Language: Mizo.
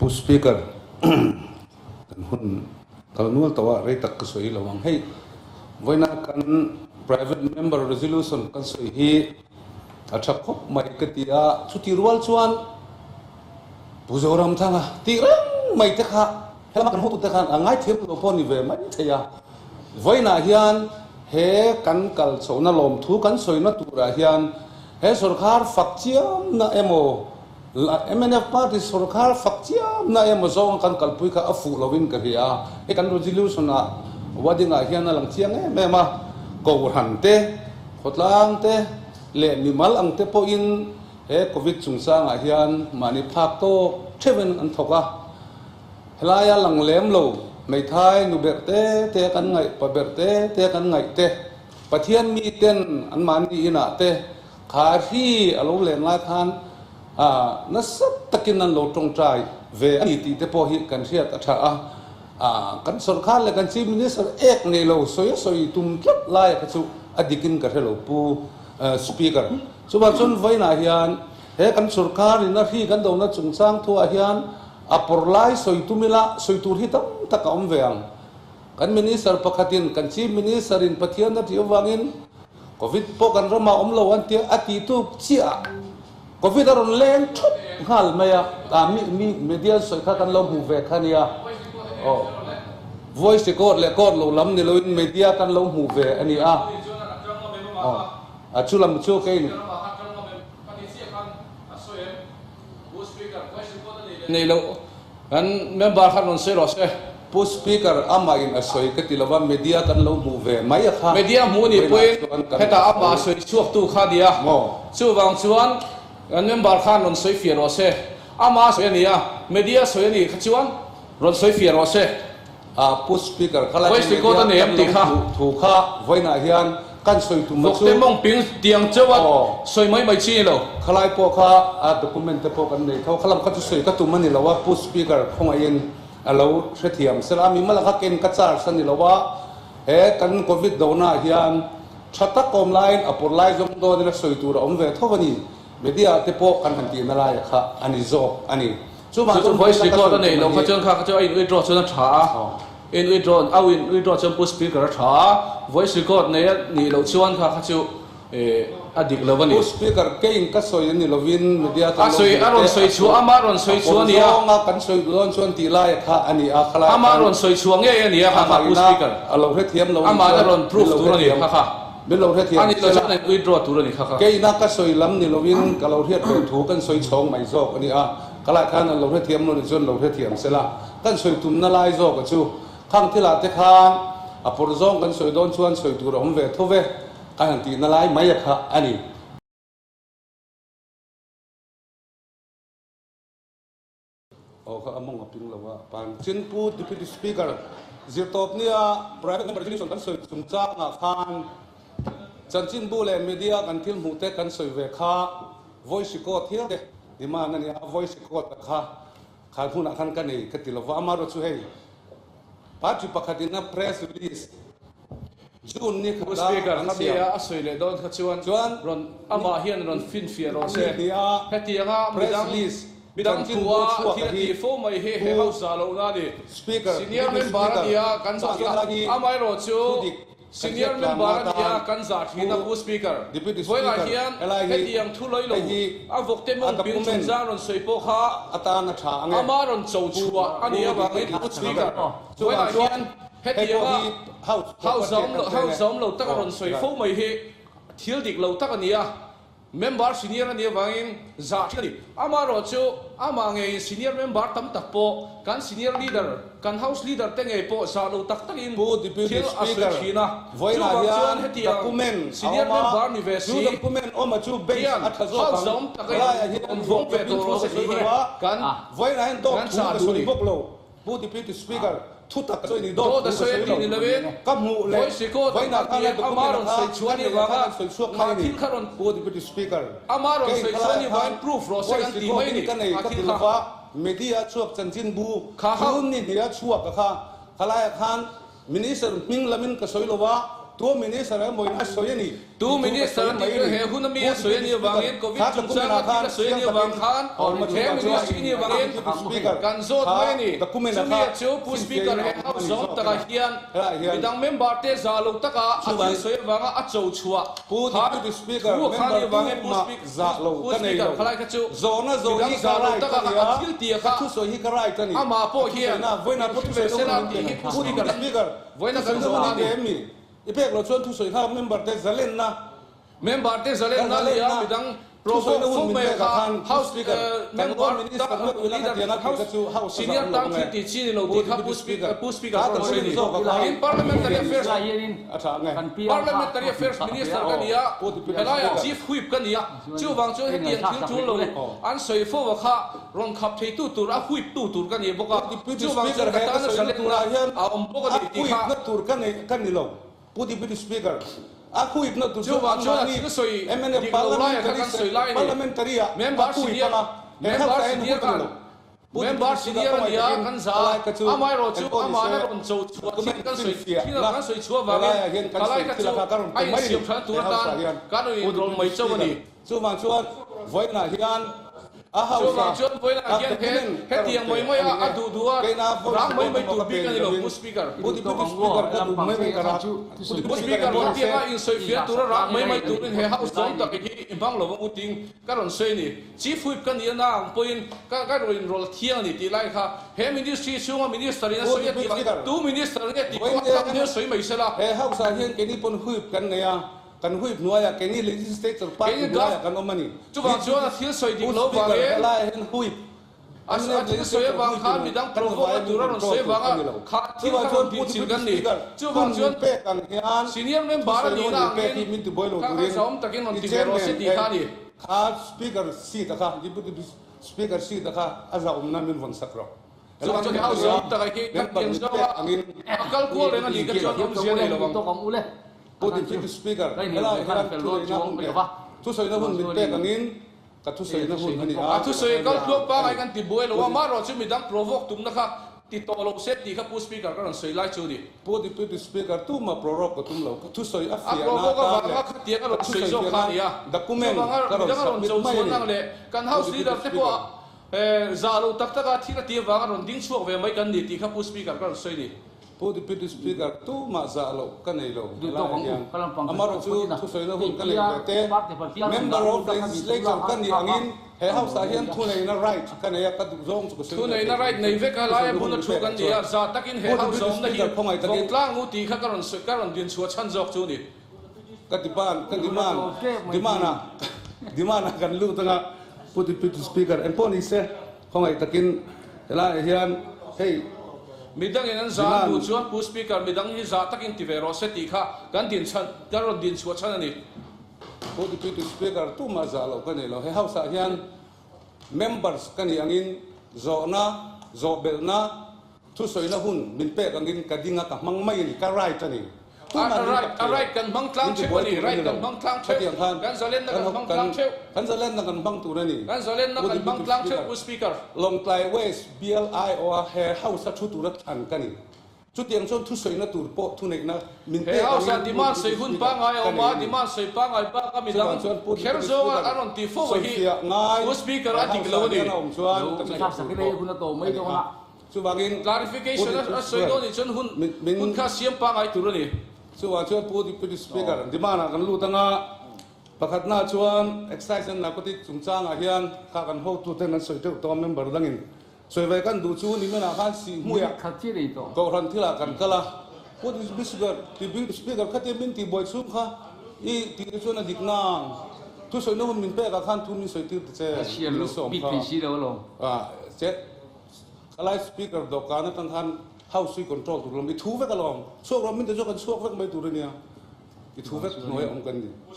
Pu Speaker, kan hun kal nual tawh a, rei tak ka sawi lo ang. Hei, vawiina kan Private Member Resolution kan sawi hi a tha khawp mai ka ti a, chuti rual chuan Pu Zoramthanga tih reng mai te kha helama kan hotute khan a ngaithiam lo pawh ni ve mai thei a. Vawiinah hian he kan kal chhohna lawmthu kan sawina turah hian he sorkar fak chiamna emaw Mnf party sorkar fak chiam na emaw zawnga kan kalpui kha a fuh lovin ka hria a, hei kan resolution ah wording ah hian a lang chiang em em a, Kohhran te, khawtlang te leh mimal ang te pawhin he Covid chungchang ah hian mahni phak tawk theuhin an thawk a, helaia lang lem lo hmeithai nu berh te te kan ngaih, pa berh te te kan ngaih te, Pathian miten an mahni inah te Kha hi a lo len lai khan nasa takin an lo tawngtai ve a ni tih te pawh hi kan hriat a tha a. Kan sorkar leh kan Chief Minister ek nei lo sawi a sawi tum tlat lai kha chu a dikin ka hre lo Pu Speaker. Chuvang chuan vawiinah hian he kan sorkarin a hri kan dona chungchang thuah hian a pawr lai sawi tum ila sawi tur hi tam tak a awm ve ang. Kan Minister pakhatin kan Chief Minister-in Pathian a tih avangin Covid pawh kan ramah awm lo an tia a ti tu chiah Covid a rawn leng thup nghal mai a, ah mi mi media an sawi kha kan lo hmu ve kha nia aw voice record leh court lo lam ni loin media kan lo hmu ve a ni a aw a chu lam chu kei Nei lo Kan member khan rawn sawi rawh se. Pu Speaker, amah in a sawi ka ti lova, media kan lo hmuh ve mai a kha. Media hmuh nih pawhin hetah amah sawi chhuaktu kha a ni a. Chuvang chuan kan member khan rawn sawi fiah rawh se. Amah sawi a ni a, media sawi a nih kha chuan rawn sawi fiah rawh se. Pu Speaker, khalai hi media kan lo hmuh thu kha vawiinah hian kan sawi tum a chu. Vawkte mawng ping tiang chauh a sawi mai mai chi ni lo. Khalai pawh kha a document te pawh kan nei tho. Khalam kha chu sawi ka tum a ni lo a, Pu Speaker khawngaihin a lo hrethiam sela. A mimal kha ken ka charge a ni lo a, he kan Covid donaah hian tha tak awm laiin a pawr lai zawng dawnin a sawi tur a awm ve tho a ni. Media te pawh kan han tihna laia kha a ni zawk a ni. Chuvang chu voice record a neih loh kha chuan kha kha chu a in withdraw chuan a tha a, in withdraw a in withdraw chuan pu speaker a tha a, voice record nei a nih loh chuan kha kha chu a dik lo a ni. Pu speaker keiin ka sawi a ni lovin media kan lo hmu te a rawn sawi chhuah ama rawn sawi chhuah a ni a, zawnga kan sawi duh dawn chuan tih laia kha a ni a, khalai ama rawn sawi chhuah ngei a ni a kha kha pu speaker a lo hrethiam lo ama a rawn proof tur a ni kha kha. Min lo hrethiam A ni lo chuan in withdraw tur a ni kha kha. Keina ka sawi lam ni lovin ka lo hriat ve thu kan sawi chhawng mai zawk a ni a, ka lai khan an lo hrethiam lo ni chuan lo hrethiam se la, kan sawi tumna lai zawk a chu khang thilah te khan a pawr zawng kan sawi dawn chuan sawi tur a awm ve tho ve kan han tihna lai mai a kha a ni. Aw kha a mawng a ping lo a pan. Chin Pu Deputy Speaker, zirtawp nia Private Member Resolution kan sawi chungchangah khan chanchinbu leh media kan thil hmuh te kan sawi ve kha voice record hial te demand a ni a, voice record a kha khan hunah khan ka nei ka ti lo va, amaherawhchu chu hei party pakhatin a press release June ni khat a an siam. A sawi leh dawn kha chuan rawn amah hian rawn finfiah rawh se. Hetianga midang thua thil a tih fo mai hi he hausa lohna a ni. Senior member a nia kan zah thin a, amaherawhchu senior member a nia kan zah thin a Pu Speaker. Vawiinah hian hetiang thu lawi lo a vawkte mawng ping chungchang rawn sawi pawh kha amah rawn cho chhuah a nih avangin Pu Speaker vawiinah hian Hetianga hausa awm lo taka rawn sawi fo mai hi thil dik lo tak a ni a, member senior a nih avangin zah thin a ni. Amaherawh chu amah ngeiin senior member tam tak pawh kan senior leader, kan house leader te ngei pawh zah lo tak takin thil a sawi thin a. Chuvang chuan hetiang senior member ni ve si hian hausa awm taka in awm vawng ve tawh rawh se tih hi kan chah duh a ni. Pu Deputy Speaker, thu tak chu ni dawt thu ka sawi lo. Ka hmuh leh vawiinah khan a document a kha ka nei ah khan an sawi chhuak mai a ni. Pu Deputy Speaker, kei khalaiah khan voice record in ka nei ka ti lova, media chhuak chanchinbu June ni hnih a chhuak a kha, khalaiah khan Minister hming lamin ka sawi lova. Tu minister emaw in a sawi a ni Tu tih thu ka minister sawi a mai tih a ni. he hun ami Pu a sawi a Deputy nih avangin Speaker, Covid kha document chungchanga ah thil khan a sawi a chiang nih takin avang khan a awm a he chuvang chuan ministry nih avangin Deputy Speaker kan zawt kha mai a ni. document ah Chumi kha a chu Pu finfiah Speaker in a he awm a house ni zawng zawk takah ena. hian Helaiah hian midang member te za lo taka a thil chuvang sawi avanga a cho chhuah Pu kha Deputy Speaker, thu a khan member nih avangin Pu tumah Speaker zah lo Pu ka nei Speaker lo. khalai kha chu Zawhna zawh midang hi ka za lo right taka a ni a a, thil tia ka kha thusawi hi ka right a ni. amah Ka pawh thusawi hian na vawiinah min pawh hre ve thusawi lo sela hun min tih pe. hi Pu Pu Speaker Deputy Speaker, vawiina kan thusawi na zawhna hun a i ni. pe em mi? I pek loh chuan thusawi kha member te zalenna. Member te Ka zalenna a ni a, zalenna midang thusawi provoke na hun fo min mai pek ah kha khan Pu House Speaker, kan member Law Minister ta meuh ila leader khatiang a tih House kha chu House a senior zah awm lo tan ang thil e. tih chi ni lo Pu tih kha Deputy Pu Speaker, Pu Speaker kha ka rawn kan sawi a ni. sawi zawk ah khan In Parliamentary Affairs a tha ang e. Parliamentary Affairs Minister ka ni a, Pu Deputy helaiah Speaker. Chief Whip ka ni a, chuvang chuan hetiang thil tul lo an sawi fo a kha rawn khap theitu tur a whip tu tur ka ni bawk Pu a, Deputy chuvang Speaker, chuan ka he ka tana sawi na zalenna turah hian a awm bawk a a ni tih kha. whip na tur ka nei ka ni lo. Pu Deputy Speaker, a khuipna tur chu Chuvang chuan a anmahni thil sawi mnf dik lo lai a kha parliamentary kan sawi lai a ni. parliamentary ah a Member khuip senior anga he member khalh ta en senior hun a ni khan lo. Pu member Deputy Speaker senior a khawngaih nia takin kan za a a, lai kha chu amaherawh chu engpawh ni amahna se rawn cho chhuah thil document kan sawi finfiah thil na kan sawi chhuah he avangin laiah hian kan ka lai sawi kha thil chu a kha ka rawn a pe mai a ni insiam than he tur house atan ah hian. kan rawn Pu inrawl Deputy mai chauh a ni. Speaker, chuvang chuan vawiinah hian a Chuvang house a chuan vawiinah a hian he document ka rawn hetiang pe mai mai a a ni a e. duh duh a Keina voice rang mai record mai emaw tur ka pe bik a ni ni lo lovin Pu Speaker. Pu Deputy Speaker ka duh mai mai ka rak. Pu Pu Deputy Speaker Speaker engpawh ni se hetianga insawifiah tura rang mai mai turin he house zawng tak hi i hmang lo ang u ting ka rawn sawi a ni. Chief Whip ka nih a na ang pawhin ka ka rawn inrawl thiang a ni tih lai kha he ministry chhunga minister in a Pu sawi a Deputy tih ang Speaker, tu minister nge tih pawh a vawiin tam hian sawi mai sela. He house ah hian keini pawn whip kan nei a, Kan huip hnuaiah keini legislature party Keini hnuaiah gov. kan awm a ni. Chuvang chuan a thil sawi dik Pu lo Speaker, vangin helaiah hian huip a mnf thil sawi legislature avang huip khan in midang kan provoke vai a min tur a rawn control sawi tur avanga a ni lo. kha thil Chuvang kha chuan rawn Pu tih chil Deputy kan ni. Speaker, Chuvang hun chuan min pek ang hian senior member a thusawi nihna hun min pek angin hi min tibuai lo kha kha turin zahawm takin rawn i ti ve rawh se chairman tih kha a ni. kha Speaker seat a kha Deputy Speaker seat a kha a zahawmna min vawn sak rawh. Chuvang chuan house zawng takah hi kan pian zawng a, a kal kual reng a nih ka chuan awmzia nei lo ang. Pu Deputy Speaker, helai hian thuneihna hun leh thusawina hun min pek angin ka thusawina hun a ni a. A thusawi kal tluang pangai kan ti buai lo a, amaherawh chu midang provoke tumna kha ti tawh lo se tih kha Pu Speaker ka rawn sawi lai chu a ni. Pu Deputy Speaker, tuma prorogue ka tum lo, ka thusawi a A fiahna provoke atan avanga leh khatiang a ka rawn sawi thusawi zawk kha a ni fiahna a, document chuvanga ka rawn midang a rawn submit cho mai a chhuan ni. ang leh kan Pu House Deputy Leader te Speaker. pawh Zah lo tak taka thil a ti avanga rawn ding chhuak ve mai kan ni tih kha Pu Speaker ka rawn sawi ni. Pu Deputy Speaker, tumah zah loh ka nei lo helaiah hian. Amaherawh chu thusawina hun ka neih ve te, Member of Legislature ka nih angin he House ah hian thuneihna right ka nei a, ka duh zawng chu ka sawi ve Thuneihna thei right tih nei vek a laia thusawina bula hun min thu pek kan ah ni a, chuan zah takin he Pu House Deputy a awmna hi Speaker khawngaih takin vawng tlang u tih kha ka rawn sawi ka rawn din chhuah chhan zawk chu ni. Ka demand, ka demand, demand ah, demand ah kan lut anga Pu Deputy Speaker engpawh ni se khawngaih takin helaiah hian hei Midangin an zah an demand duh chuan Pu Speaker midang hi zah takin ti ve rawh se tih kha kan din chhan, kan rawn din chhuah chhan a ni. Pu Deputy Speaker tumah zah loh ka nei lo, he house ah hian members ka nih angin zawhna, zawhbelhna, Thusawina hun min pek angin ka ding a, ka hmang mai a ni, ka right a ni. Tunah min A kap thei lo, right kan hmang tlang min theuh tibuai a ni, tur a right ni lo. kan hmang tlang theuh, Khatiang khan kan zalenna kan kan hmang tlang theuh. kan zalenna kan hmang tur a ni. Kan zalenna Pu kan hmang Deputy tlang theuh, Speaker, Pu Speaker. Lawngtlai West BLI aw a he House a thu tura thlan ka ni. Chutiang chuan thusawina tur pawh thuneihna min He pek House ah angin Pu demand Deputy sawi hun Speaker pangngai a ka awm nei a, a ni. demand sawi pangngai bak a midang Chuvang chuan Pu kher Deputy zawnga Speaker a rawn ti fo a hi sawifiah ngai Pu Speaker he a dik House lo ah a ni. hian a awm chuan ka chhiar tur pawh a ni a. Chuvangin Clarification a sawi dawn nih chuan hun hun kha siam pangngai tur a ni. Chuvang chuan Pu Deputy Speaker, demand ah kan lut anga pakhatna chuan Excise and Narcotic chungchangah hian kha kan hotuten an sawi deuh tawh a, member dangin sawi ve kan duh chu nimin ah khan Sihhmuiah Kohhran thilah kan kal a, Pu Deputy Speaker khatia min tihbuai chhung kha i tih te chuan a dik nang, thusawi hun min pek ah khan thu min sawi tir ta che, min sawm kha che. Khalai speaker dawhkan atang khan house hi control tur lawm i thu vek alawm, chhuak rawh min te chu kan chhuak vek mai tur ania, i thu vek hnuai awm kan ni.